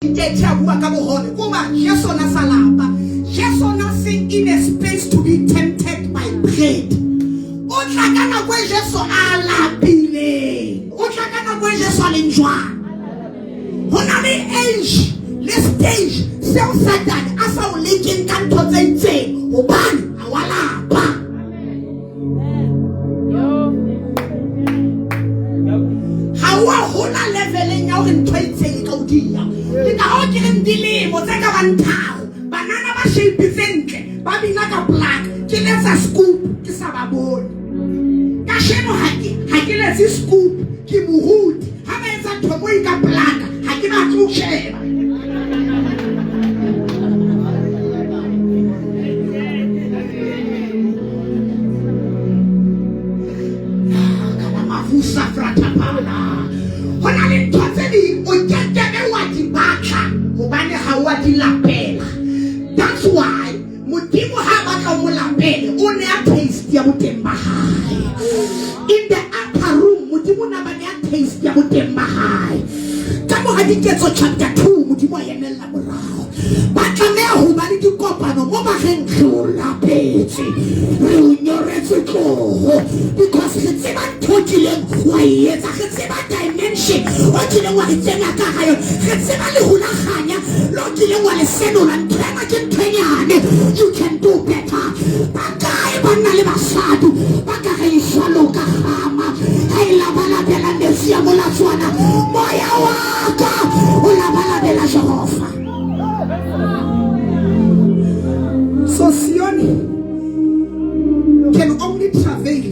Nkethe a bua ka bohobe ko ba Jesu na sa lapa. Jesu na se in a space to be tempted by bread. O tla ka nako e Jesu a lapileng. O tla ka nako e Jesu a leng jwang. Ho na le age le stage seo Satane a sa o lekeng ka ntho tse itseng hobane a wa lapa. Ga o a hola leveleng ya gore ntho e itseng e ka o dia. Ke ka hoo ke reng dilemo tse ka bang tharo banana ba shape tse ntle ba bina ka plug ke letsa scoop ke sa ba bone. Kasheno ha ke letse scoop ke moruti ha ba etsa ntho mo e ka plug ha ke batle ho sheba. Ho na le ntho tse ding o kekebe wa di batla hobane ha wa di lapela. That's why Modimo ha a batla o mo lapele o nea taste ya boteng ba hae. In the upper room Modimo o ne a ba nea taste ya boteng ba hae. Ka mora Diketso chapter 2 Modimo a emella morao. Ba tlameha ho ba le dikopano mo ba reng re o lapetse, re o nyoretswe tloho, because re tseba ntho o kileng wa e etsa, re tseba dimension o kileng wa re kenya ka ga yona, re tseba lehu la kganya le o kileng wa le senola. Ntho ena ke ntho e nyane, you can do better. Ba kae banna le basadi ba ka reng jwalo ka kgama ha e labalabela metsi a molatswana, moya wa ka o labalabela Jehova. So Sione can only travail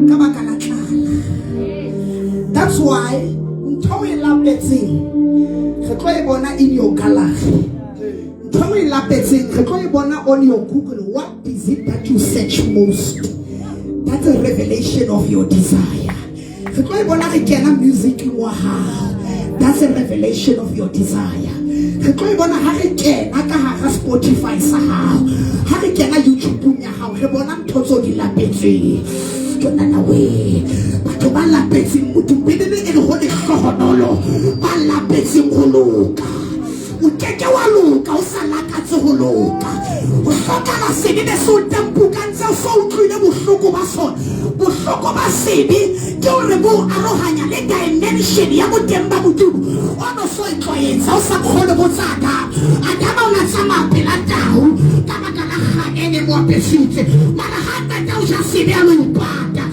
ka baka la tlala. That's why ntho o e lapetseng re tlo e bona in your gallery. Ntho o e lapetseng re tlo e bona on your Google. What is it that you search most? That's a revelation of your desire. Re tlo e bona re kena musicing wa hao. That's a revelation of your desire. Re tlo e bona ha re kena ka hara Spotify sa hao, ha re kena YouTube-ong ya hao, re bona ntho tseo di lapetseng. Ke nana we batho ba lapetseng Modimo, Bibele e re ho lehlohonolo ba lapetseng ho loka. O keke wa loka o sa lakatse ho loka. Ho hlokala sebe be se o tempukantse, o so utlwile bohloko ba sona. Bohloko ba sebe ke hore bo arohanya le dimension ya boteng ba Modimo. O no so e tlwaetse, o sa kgone botsa Adama. Adama o na tsamaya pela tau ka baka la kganya e neng mo apesitse. Mara ha qeta ho ja sebe a lo ipata.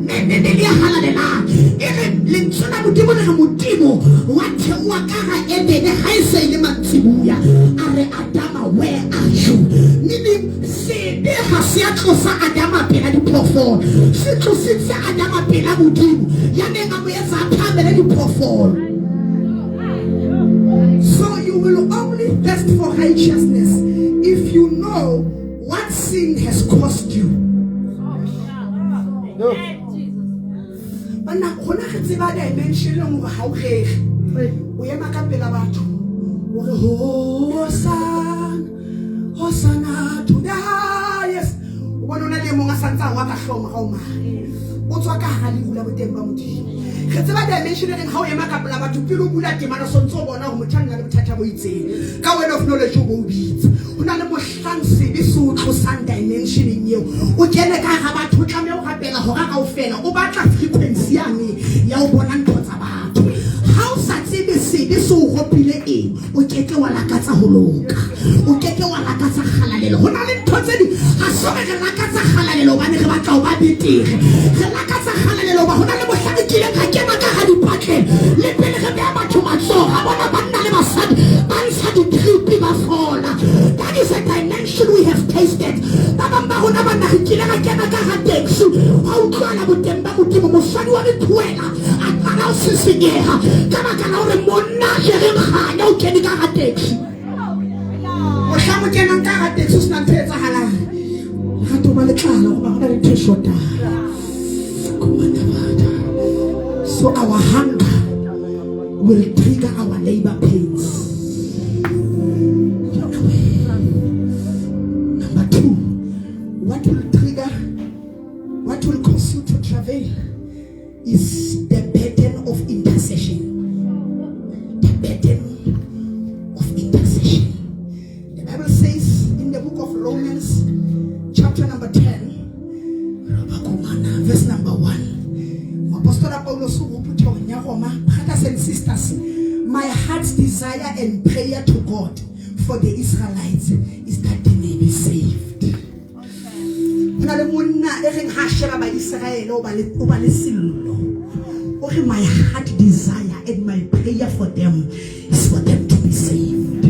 Bibele ya halalelang e re lentswe la Modimo le re Modimo wa theoha ka ga Edene ha e se e le mantsibuya, a re Adama where are you? Meaning sebe ga se a tlosa Adama pela diphoofolo, se tlositse Adama pela Modimo ya neng a mo etsa a phahamele diphoofolo. So you will only thirst for righteousness if you know what sin has cost you. Banna gona re tseba dimension e leng gore ga o rege o ema ka pela batho o re hosana hosana to the highest, o bona o na le e mongwe a santse a wa ka tlhomo ga o mane o tswa ka gara leru la boteng ba Modimo. Re tseba dimension e reng ga o ema ka pela batho pele o bula temana sontse o bona gore motho a nna le bothata bo itseng ka word of knowledge o bo o bitsa. Ho na le mohlang sebe se o tlosang dimensioneng eo, o kene ka gara batho, o tlameha ho rapela hora kaofela, o batla frequency yane ya ho bona ntho tsa batho. Ha o sa tsebe sebe se o ropile eng, o keke wa lakatsa ho loka, o keke wa lakatsa kgalalelo. Ho na le ntho tse ding ha se hore re lakatsa kgalalelo hobane re batla ho ba betere, re lakatsa kgalalelo hoba ho na le mohla re kileng ra kena ka ga dipatlele le pele re beha batho matsoho, ra bona banna le basadi ba ntsha ditripi ba fola. That is a dimension we have tasted. Ba bang ba rona banna re kile ra kena ka ga taxi, hwa utlwahala boteng ba Modimo, mosadi wa lethuela a qala ho sisinyeha ka baka la hore monna a jereng kganya o kene ka ga taxi. Mohlang o kenang ka ga taxi o sena ntho e etsahalang, lerato ba le tlala goba go na le ntho e shotang. So our hunger will trigger our labor pains. Number two, what will trigger, what will cause you to travail is the burden of intercession. The burden heart's desire and prayer to God for the Israelites is that they may be saved. Ho na le monna e reng ha sheba ba Israele o ba le o ba le sello. O re my heart desire and my prayer for them is for them to be saved.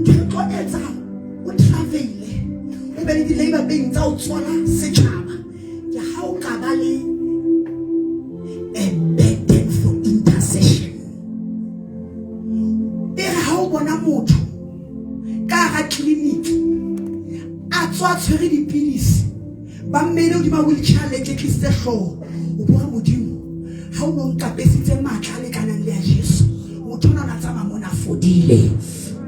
Ntho e tlo etsa o travaile o be le di-labor pain tsa ho tswala setjhaba ke ha o ka ba le a burden for intercession. E re ha o bona motho ka hara clinic a tswa tshwere dipidisi ba mmeile hodima wheelchair le tletlisitse hlooho o bore modimo ha o no nkapesitse matla a lekanang le ya Jesu motho ona o na tsamaya mona fodile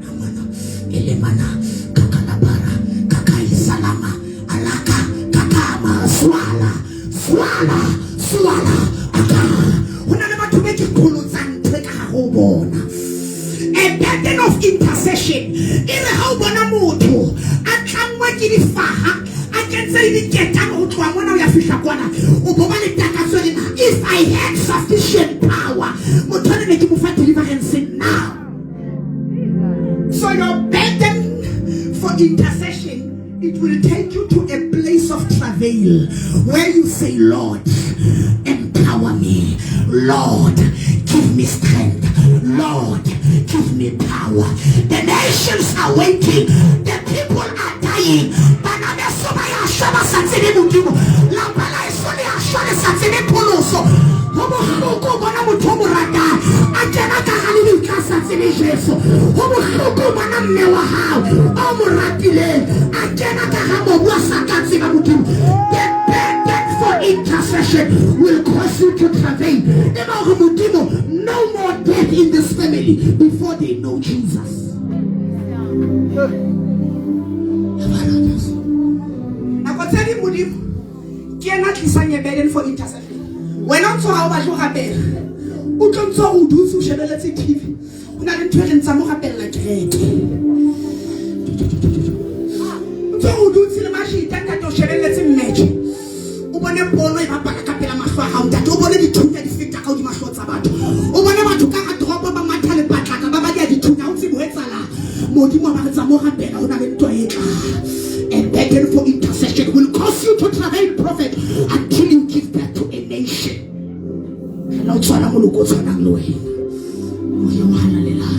amana elemana kakalabara kakaisalama alaka kakama swala swala swala aka ho na le batho be ke qholotsang ntho e ka hare ho bona. A burden of intercession e re ha o bona motho a tlangwa ke difaha a kentse le diketane ho tloha mona ho ya fihla kwana o bo ba le takatso ena if I had sufficient power motho ene ne ke mo fa deliverance now. So your burden for intercession, it will take you to a place of travail where you say, Lord, empower me. Lord, give me strength. Lord, give me power. The nations are waiting. The people are dying. Bana beso ba ya shwa ba sa tsebe Modimo. Lapa la eso le ya shwa le sa tsebe pholoso. Ho bohloko ho bona motho o mo ratang a kena ka hare lebitla a sa tsebe Jesu. Ho bohloko ho bona mme wa hao o mo ratileng a kena ka hara mobu a sa ka tseba Modimo. The burden for intercession will cause you to travail. E ba hore Modimo, no more death in this family before they know Jesus. Nako tse ding Modimo ke yena a tlisang a burden for intercession. Wena o ntso ha o batle ho rapela, o tlo ntso o dutse o shebeletse TV. Ho na le ntho e re ntsang mo rapella kereke. O ntso o dutse le mashita ntate o shebeletse match. O bone pono e bapala ka pela mahlo a hao ntate, o bone dithunya di feta ka hodima hlooho tsa batho. O bone batho ka hara toropo ba matha lepatlaka ba ba dia dithunya, ha o tsebe ho etsahalang. Modimo a ba re tsa mo rapela ho na le ntwa e tlang. A burden for intercession will cause you to travail, prophet, until you give birth to a nation. La o tswala moloko o tshwanang le wena. Moya o halalelang.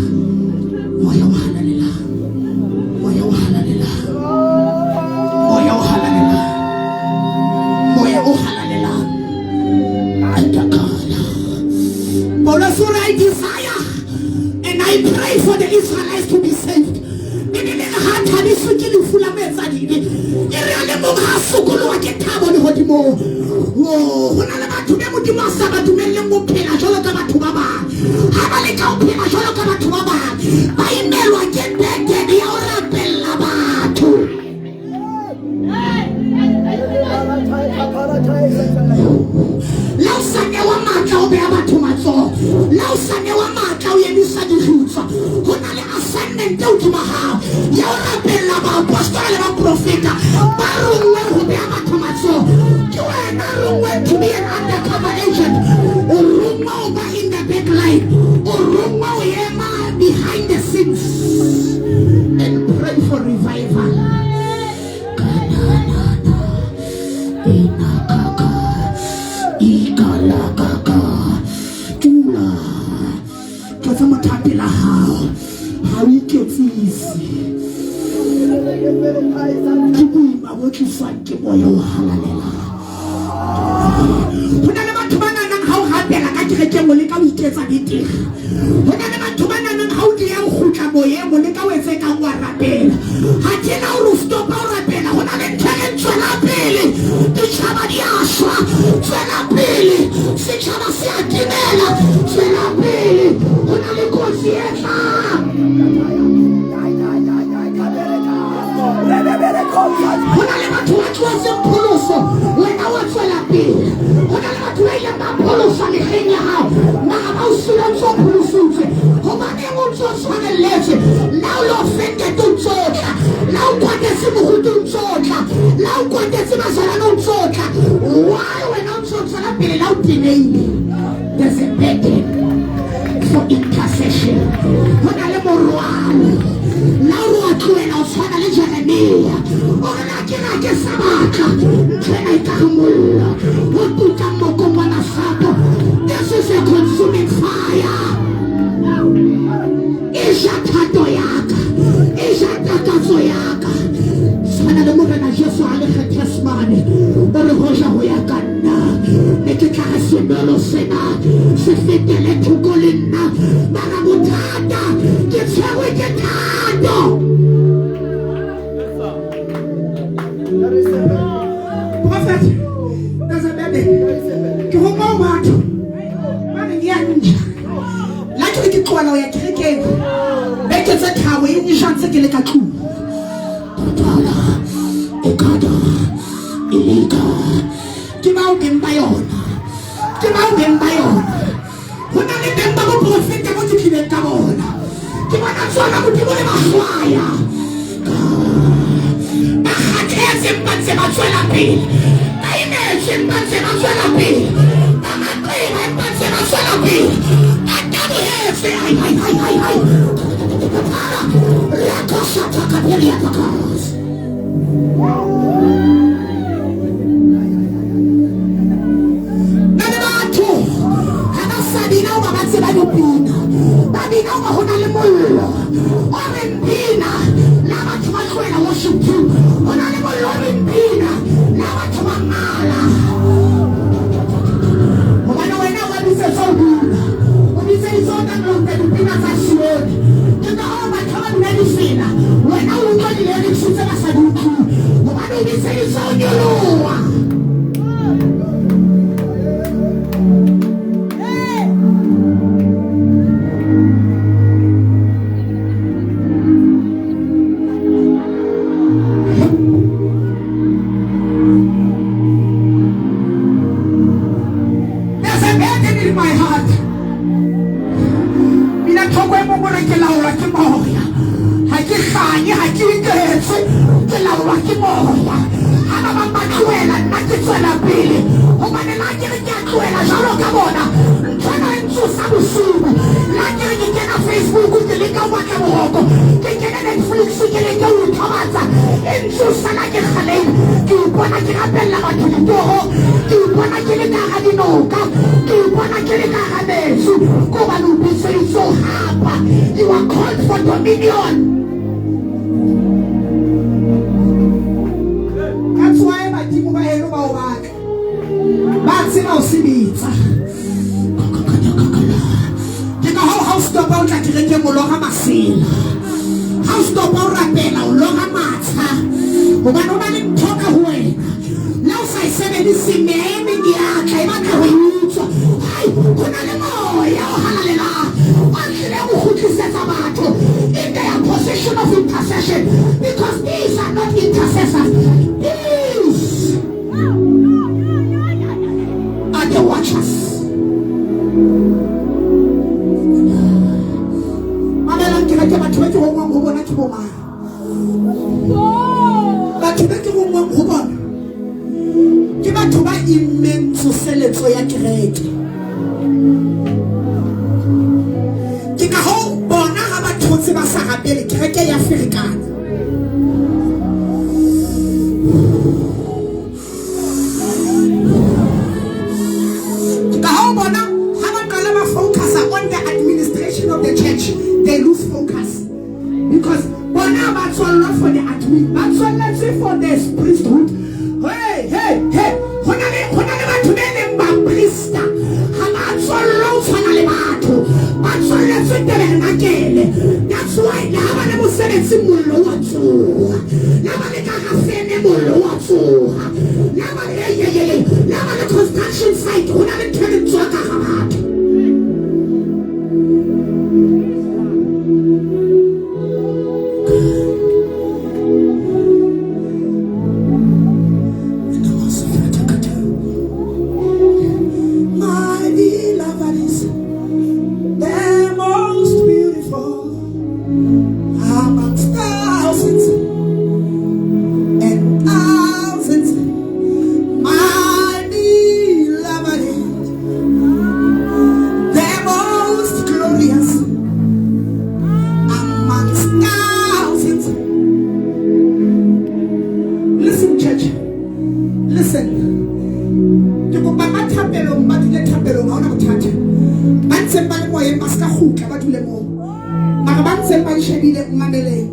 Moya o halalelang. Moya o halalelang. Moya o halalelang. Moya o halalelang. Antakala. Paulus o re, I desire and I pray for the Israelites to be saved. Bibele re ha thabiswe ke lefu la moetsadibe. E re a le mong ha sokoloha ke thabo lehodimong. Oh, ho na le batho be Modimo a sa ba dumelleng ho phela jwalo ka batho ba bang. Ha ba leka ho phela jwalo ka batho ba bang, ba imelwa ke burden ya ho rapella batho. Le o sa newa matla ho beha batho matsoho, le o sa newa matla ho emisa dirutswa, ho na le assignment e hodima hao ya ho rapella baapostola le baprofeta ba rongweng ho beha batho matsoho. Ke wena rongweng to be an undercover agent. O rongwa ho ba in the back line. O rongwa ho ema behind the scenes and pray for revival. Kanana inakaka ikalakaka tula tlotsa motho a pela hao ha o iketsise ke boima bo tliswang ke moya o halalelang. Ho na le batho ba nahanang ha o rapela ka kerekeng o leka ho iketsa betere. Ho na le batho ba nahanang ha o dieha ho kgutla moyeng o leka ho etsa e kang wa rapela. Ha ke na hore o stopa ho rapela, ho na le ntho e reng tswela pele. Ditjhaba di a shwa, tswela pele. Setjhaba se a timela, tswela pele. Ho na le kotsi e tlang. Ho na le batho ba tlohetseng pholoso, wena wa tswela pele. Ho na le batho ba ileng ba pholoswa mehleng ya hao, mara ba o siile o ntso o pholositswe. Hobaneng o ntso o tshwarelletswe? Le ha o le offended o ntso o tla, le ha o kwatetse moruti o ntso o tla, le ha o kwatetse bazalwane o ntso o tla. Why wena o ntso o tswela pele le ha o tenehile? There's a burden for intercession. stop. Prophet, there's a baby. Ke ho moo batho ba reng ya nja. La ke re ke tlohela ho ya kerekeng. Beke tse tharo e nja ntse ke le ka tlung. Ekada, eleka. Ke bao beng ba yona. Ke bao beng ba yona. Ho na le beng ba boprofeta bo ke tlileng ka bona. Ke bona tsona Modimo le ba hlwaya. Ba kgathetse empa ntse ba tswela pele. Ba imetswe empa ntse ba tswela pele. Ba maqeba empa ntse ba tswela pele. Ba tabohetswe. Ai, ai, ai, ai, ai. Rakosatakapelia pakos. Na le batho ha ba sa bina hoba ba tseba dipina. Ba bina hoba ho na le mollo o reng bina la batho ba tlohela worship team. Ho na le mollo o reng bina la batho ba mala. Hobane wena wa bitsetsa ho bina. O bitseditse ho download dipina tsa Sione. Ke ka hoo batho ba bina difela. Wena o utlwa di-lyrics tse ba sa di utlwing. Hobane o bitseditse ho nyoloha. There's a burden in my heart. Mina thoko e mong o re ke laolwa ke moya. Ha ke hlanye, ha ke iketse, ke laolwa ke moya. Ha ba bang ba tlohela, nna ke tswela pele. Hobane la ke re ke a tlohela jwalo ka bona. Ntho ena e ntsosa bosiu. La ke re ke kena Facebook ke leka ho batla boroko. Ke kene Netflix ke leke ho ithobatsa. E ntsosa la ke kgalehile. Ke ipona ke rapella batho ditorong. Ke ipona ke le ka hara dinoka. Ke ipona ke le ka hara metsi. Ke hobane o bitseditswe ho hapa. You are called for dominion. That's why badimo ba heno ba o batla. Ba tseba ho se bitsa. Ke ka hoo ha o stopa o tla kerekeng o lora masela. Ha o stopa o rapela o lora matsha. Hobane ho na le ntho ka ho wena. Le ha o sa e sebedise meya e meng e a tla e batla ho e utswa. Hai, ho na le moya o halalelang o tlileng ho kgutlisetsa batho in their position of intercession, because these are not intercessors. These are the watchers. Mamelang kereke, batho ba ke rongwang ho bona ke bo mang? Batho ba ke rongwang ho bona ke batho ba immeng tsoseletso ya kereke. Ke ka hoo bona ha ba thotse ba sa rapele, kereke ya ferekana. Ke ka hoo bona ha ba qala ba focusa on the administration of the church, they lose focus. Because bona ba tswallwa for the admin, ba tswalletswe for the priesthood. Hey, hey, hey, ho na le batho be leng ba priesta, ha ba tswallwa ho tshwana le batho, ba tswalletswe tabernakele. That's why le ha ba le mosebetsi mollo wa tsoha, le ha ba le ka hara feme mollo wa tsoha, le ha ba le, hey, hey, hey, le ha ba le construction site ho na le ntho e reng tswa ka hara batho. My beloved is the most beautiful amongst thousands and thousands. My beloved is the most glorious amongst thousands. Listen, church. Listen. Ke kopa ba thapelong ba dule thapelong, ha hona bothata. Ba ntseng ba le moyeng ba ska kgutla, ba dule moo. Mara ba ntseng ba nshebile, mmameleng.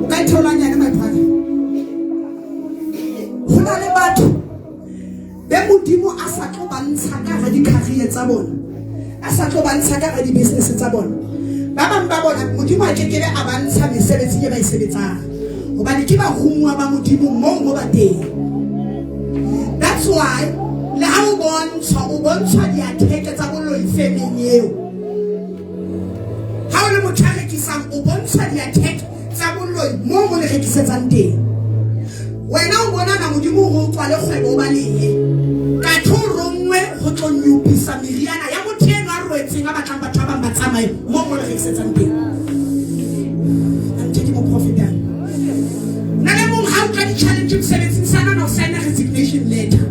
O ka itheola nyane, my brother. Ho na le batho be Modimo a sa tlo ba ntsha ka hara di-career tsa bona, a sa tlo ba ntsha ka hara di-business tsa bona. Ba bang ba bona Modimo a kekebe a ba ntsha mesebetsing e ba e sebetsang hobane ke barumuwa ba Modimo moo mo ba teng. That's why le ha o bontshwa o bontshwa diatheke tsa boloi femeng eo. Ha o le motho a rekisang o bontshwa diatheke tsa boloi moo mo le rekisetsang teng. Wena o bona na Modimo o tswale kgwebo o balehe. Katho o ronngwe ho tlo nyopisa meriana ya motho eno a rwetseng a batlang batho ba bang ba tsamaye moo mo le rekisetsang teng. Nthe ke mo profetang. Na le mong ha o utlwa di-challenge mosebetsing sana na o signa resignation letter.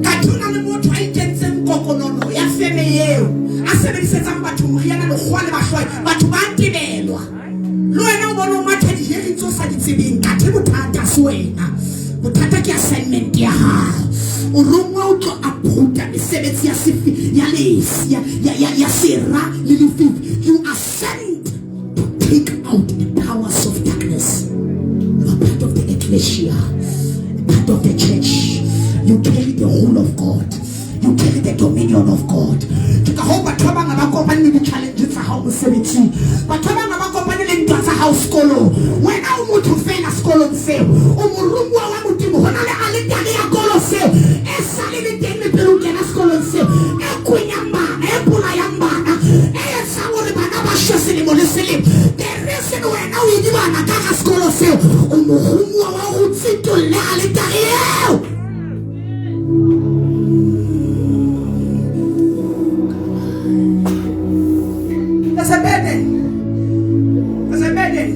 Katho na le motho a ikentseng kokonono ya feme eo a sebedisetsang batho moriana lekgowa le bahlwae batho ba tebelwa. Le wena o bona o matha diheri tse o sa di tsebeng kathe bothata se wena. Bothata ke assignment ya hao. O rongwa o tlo uproota mesebetsi ya sefi ya lesi ya ya ya, ya sera le lefifi. You are sent to take out the powers of darkness. You are part of the ecclesia, part of the church. You carry the rule of God. You carry the dominion of God. Ke ka hoo batho ba bang ha ba kopane le di-challenge tsa hao mosebetsing. Batho ba bang ha ba kopane le ntwa tsa hao sekolong. Wena o motho feela sekolong seo. O morumuwa wa Modimo. Ho na le aletare ya kolo seo e sale le teng le pele o kena sekolong seo. E kwenyang bana, e bolayang bana, e etsang hore bana ba shwe selemo le selemo. The reason wena o idibana ka ga sekolo seo, o morumuwa wa ho tsitolle aletare eo. There's a burden. There's a burden.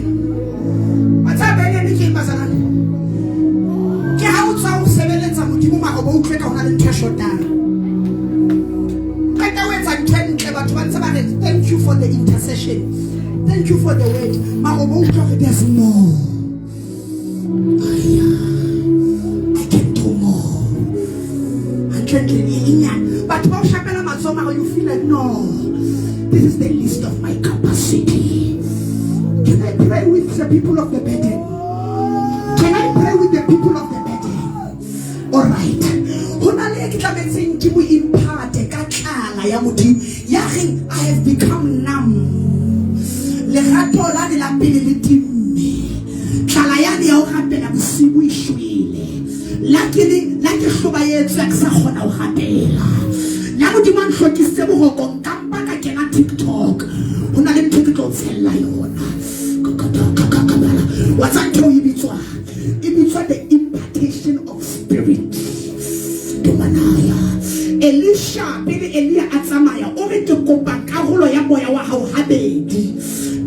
Wa tseba burden ke eng, bazalwane? Ke ha o tswa o sebeletsa Modimo mara o bo utlwe ka hona le ntho e shotang. Qeta o etsa ntho e ntle batho ba ntse ba re thank you for the intercession. Thank you for the word. Mara o bo utlwa hore there's more. Aya, I can do more. Hantlentle e nyane. Batho ba o shapela matsoho mara you feel like no. This is the least of my capacity. Can I pray with the people of the burden? Can I pray with the people of the burden? All right. Ho na le e ke tlametseng ke mo imparte ka tlala ya Modimo. Ya reng I have become numb. Lerato la ne la pele le timme. Tlala yane ya ho rapela bosibu e shwele. La ke le la ke hlobaetswe ha ke sa kgona ho rapela. La Modimo a nhlokisitse boroko nka mpa ka kena TikTok. Ho na le ntho e ke tlo o tshella yona. Wa tseba ntho eo e bitswang? E bitswa the impartation of spirit. Tomanaya. Elisha pele Elia a tsamaya o re ke kopa karolo ya moya wa hao habedi.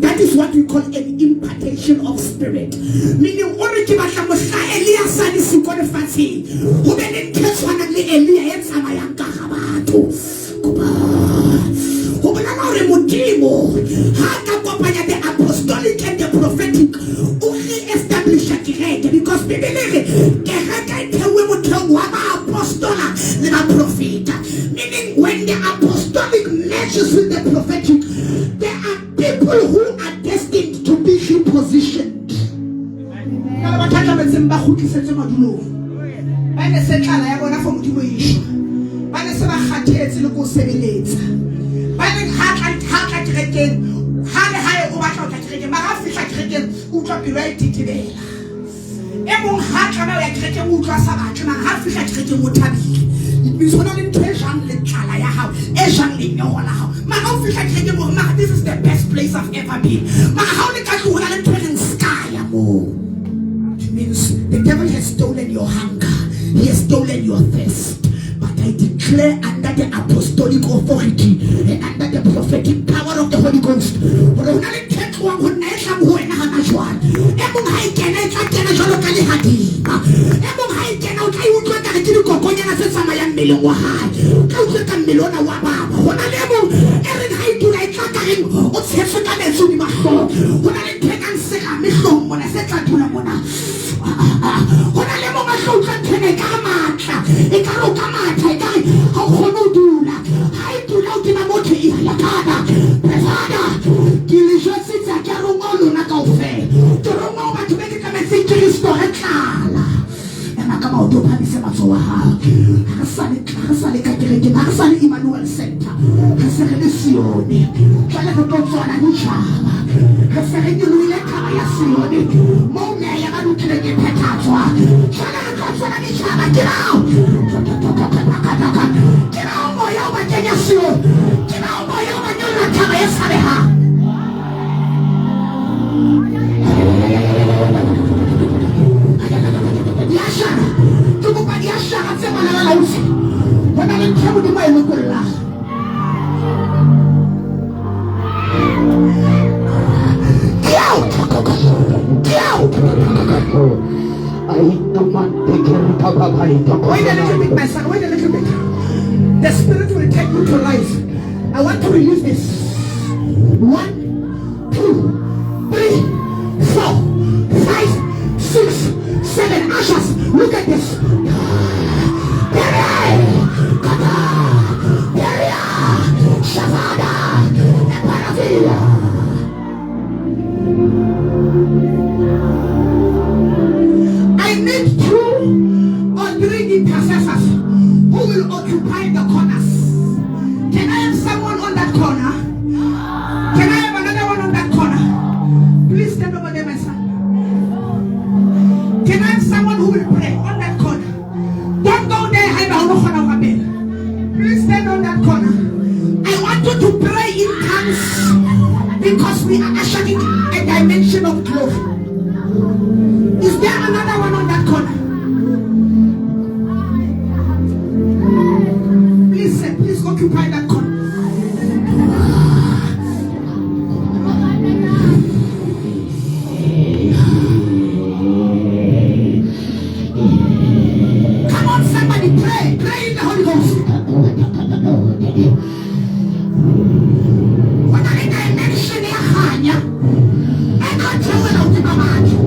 That is what we call an impartation of spirit. Meaning o re ke batla mohla Elia sa le siko lefatsheng ho be le ntho e tshwanang le Elia e tsamayang ka ga batho. Kopa ho bolela hore Modimo ha a ka kopanya the apostolic and the prophetic o re-establisha kereke because Bibele e re kereke e theuwe motheong wa baapostola le baprofeta. Meaning when the apostolic matches with the prophetic, there are people who are destined to be repositioned. Na le batho ba tlametseng ba kgutlisetswe madulong. Ba ne se tlala ya bona for Modimo e shwa. Ba ne se ba kgathetse le ko sebeletsa. Ba ne ha tla ha tla kerekeng, ha le hae o batla ho tla kerekeng, mara ha fihla kerekeng o utlwa pelo ya e tetebela. E mong ha tlameha ho ya kerekeng o utlwa a sa batle, mara ha fihla kerekeng o thabile. It means ho na le ntho e jang le tlala ya hao, e jang lenyoro la hao. Mara o fihla kerekeng o re mara this is the best place I've ever been. Mara ha o le ka tlung ho na le ntho e reng ska ya moo. It means the devil has stolen your hunger. He has stolen your thirst. But I declare under the apostolic authority and under the prophetic power of the Holy Ghost. Hore ho na le ntho e tlohang ho nna e tlang ho wena hana jwale. E mong ha e kena e tla kena jwalo ka lehadima. E mong ha e kena o tla e utlwa ekare ke dikokonyana tse tsamayang mmeleng wa hae. O tla utlwa ka mmele ona wa baba. Ho na le e mong e reng ha e dula e tla ka reng o tshetswe ka metsi hodima hlooho. Ho na le ntho e kang serame hloohong mona se tla dula mona. Ho na le mong a tlo utlwa ntho ena e ka re matla, e ka re o ka matha, e ka re ha o kgone ho dula. Ha e dula hodima motho e ya kana. Brother, ke le jwetsitse ha ke a rongwa ho lona kaofela. Ke rongwa ho batho be ke tlametseng ke restore tlala. Ema ka maoto o phamise matsoho a hao. Ha re sa le ha re sa le ka kerekeng, ha re sa le Emmanuel Center. Re se re le Sione. Jwale re tlo tswala ditjhaba. Re se re nyolohile thaba ya Sione, moo meya ya ba lokileng e phethatswa. Jwale re tlo tswala ditjhaba. Ke bao, ke bao moya o ba kenya Sione. Ke bao moya o ba nyolla thaba e tshabehang. Diashara, ke kopa diashara tse malala-lautsi. Ho na le ntho e Modimo a e lokollang. Wait a little bit, my son. Wait a little bit. The Spirit will take you to life. I want to release this. 1, 2, 3, 4, 5, 6, 7. Ushers, look at this. I need 2 or 3 intercessors who will occupy the corners. Can I have someone on that corner? Can I have another one on that corner? Please stand over there, my son. Can I have someone who will pray on that corner? Don't go there. Please stand on that corner. I want you to pray in tongues because we are ushering a dimension of glory. Is there another one on that corner? Please, sir, please occupy that corner. Come on, somebody, pray. Pray in the Holy Ghost. Ho na le dimension ya kganya e tlo theohela hodima batho.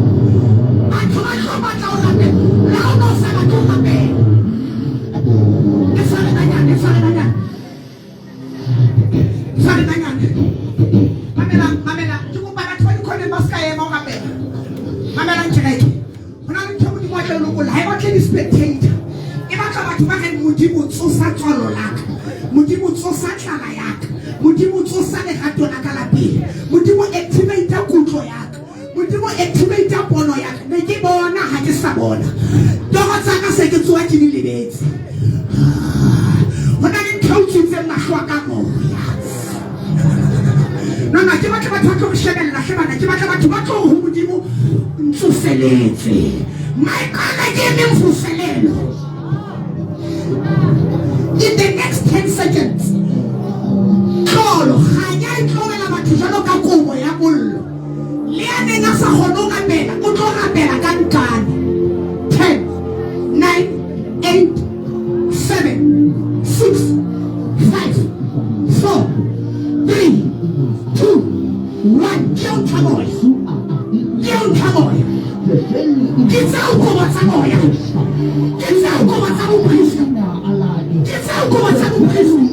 Batho ba tlo batla ho rapela. Le ha o no sa batle ho rapela. E tshware nanyane, e tshware nanyane. Tshware nanyane. Mamelang, mamelang. Ke kopa batho ba dikhoneng ba se ka ema ho rapela. Mamelang kereke. Ho na le ntho e Modimo a tla e lokolla. Ha e batle di-spectator. E batla batho ba reng Modimo tsosa tswalo la ka. Modimo tsosa tlala ya ka. Modimo tsosa lerato la ka la pele. Modimo activate kutlo ya ka. Modimo activate pono ya ka. Ne ke bona ha ke sa bona. Toro tsa ka se ke tsoha ke di lebetse. Ho na le ntho e utswitseng mahlo a ka moya. No, no, ke batla batho ba tlo re shebella hle bana. Ke batla batho ba tlo ho Modimo ntsoseletse. Maikana ke emeng mvuselelo. In the next 10 seconds, tlolo kganya e tlo wela batho jwalo ka kobo ya mollo. Le ya neng a sa kgone ho rapela, o tlo rapela ka nkane. 10, 9, 8, 7, 6, 5, 4, 3, 2, 1. Ke eo ntho ya moya. Ke eo ntho ya moya. Ke tseo kobo tsa moya. Ke tseo kobo tsa boprista. Ke tseo kobo tsa boprista.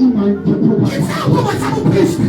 Ke tseo kobo tsa boprista.